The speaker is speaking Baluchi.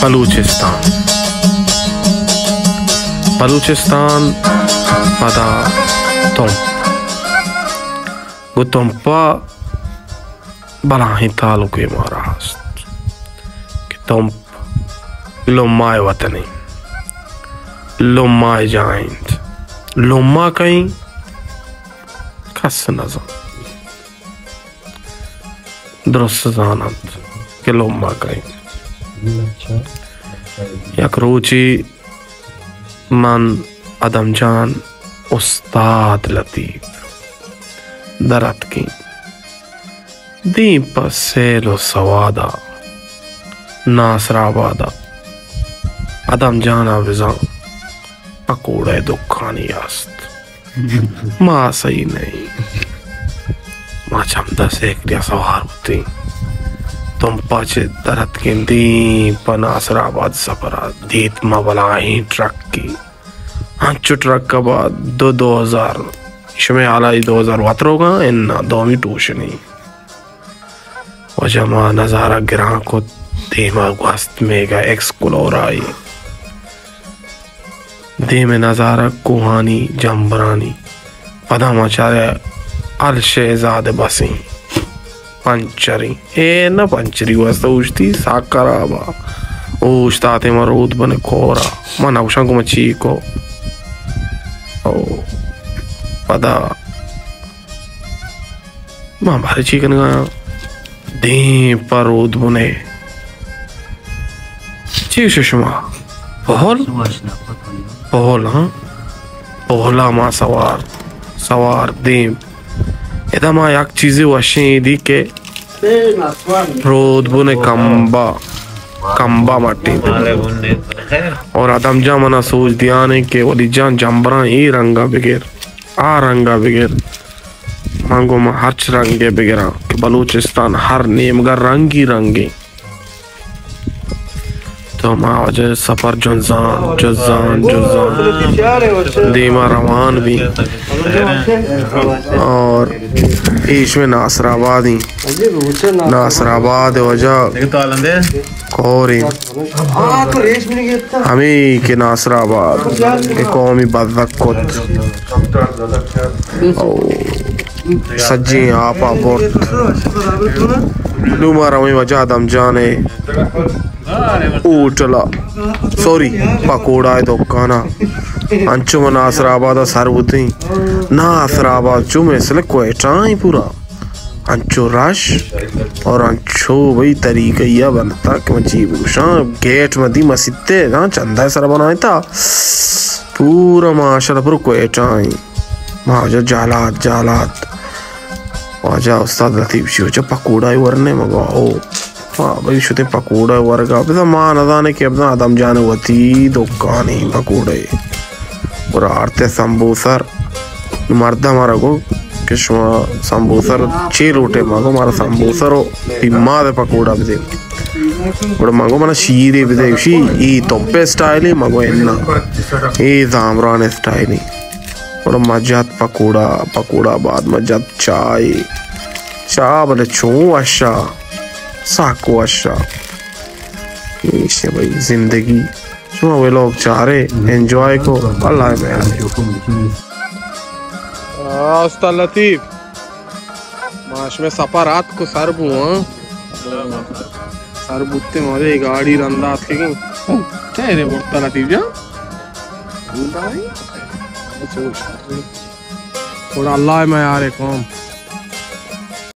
بلوچستان۔ بلوچستان پدا تمپ۔ گوں تمپ ءَ بلاہیں تعلقے مارا است کہ تمپ لمہ ءِ وطنے، لمہ ءِ جاہ اِنت۔ لمہ کئے اِنت؟ کس نہ زانت۔ درست زان اَنت کہ لمہ کئے اِنت۔ یک روچے من، ادم جان، استاد لطیف در اتکیں۔ دیم پہ سیل ءُ سواد ءَ ناصر آباد ءَ ادم جان ءَ بزاں پکوڑہ ءِ دکانے است۔ ما سہی نہ ایں۔ ما چمدا سیکل ءَ سوار بوتیں۔ تمپ ءَ چہ در اتکیں، دیم پہ ناصر آباد سفر ءَ دیت ما بلاہیں ٹرکے۔ انچو ٹرک ءَ با دو، دو ہزار، شمئے حالا اے دو ہزار وت روگاں، اناں دومی ٹوشنی۔ واجہ ما نظارہ گراں کت، دیم ءَ گوست میگا ایکسپلور ءِ۔ دیم ءِ نظارہ کوہانی، جمبرانی۔ پدا ما چارے الشہزاد ءِ بسیں پنچریں۔ اے نہ پنچری واسطہ اوشتی ساک خراب ءَ۔ اوشتاتیں ما رودبن ءِ کور ءَ۔ ما نہ گوشاں کہ ما چی کو۔ او پدا ما بارے چی کنگا آں؟ دیم پہ رودبنے۔ چی گوشے شما؟ پہل؟ پہل، ہاں۔ پہلا ما سوار، سوار دیم۔ ادا ما یک چیزے وشیں دی کہ رودبنے کمبا، کمبا مٹی۔ اور ادم جان منا سوج دیانے کہ ولی جان جمبراں اے رنگا بگر، آ رنگا بگر۔ من گوں من ہرچ رنگے بگراں کہ بلوچستان ہر نیمگا رنگی رنگیں۔ تو ما واجہ سفر جنزان، جنزان، جنزان دیما روان بی۔ اور ایش میں ناصر آبادی، ناصر آباد واجہ کوریں۔ ہمے کہ ناصر آباد کہ قومی بزگ کت۔ او سجیں آپا برت۔ نوں ما رویں واجہ ادم جان ءِ ہوٹل ءَ، سوری، پکوڑا ءِ دکان ءَ۔ انچو ما ناصر آباد ءَ سر بوتیں۔ ناصر آباد چو مثل کوئٹہ ایں پورا۔ انچو رش اور انچو بھئی طریقہ یا بنتا کہ من چی بگوشاں، گیٹ مدی مسیتے ہاں چندہ سر بنائیں تا پورا ماشاءاللہ پورا کوئٹہ ایں۔ واجہ جالات، جالات۔ واجہ استاد لطیف شی واجہ پکوڑا ورنے مگو او۔ ہاں بھئی شتے پکوڑا ورگا۔ بزاں ما نزانے کہ بزاں ادم جان وتی دکانی پکوڑے۔ اور آرتے سمبوسر۔ مردم مارا گو کہ شما سمبوسر چی لوٹے؟ ما گو مارا سمبوسر و پیماز پکوڑا بدے۔ گڑا ما گو منا شیرے بدے۔ شی ای تمپے اسٹائلی؟ ما گو انا۔ ای زامران اسٹائلی۔ گڑا ما جت پکوڑا، پکوڑا بعد ما جت چائے۔ چا بلے چون وشا، سک وشا۔ ایش بھئی زندگی۔ شما ویلوگ چارے، انجوائے کو، اللہ ءِ میار۔ آ، استاد لطیف، ما شمئے سفر آتک و سر بو، ہاں؟ سر بوتے مارے گاڑی رندا آتکگیں۔ ٹائرے برتا لطیف جان۔ گڑا اللہ ءِ میار قوم۔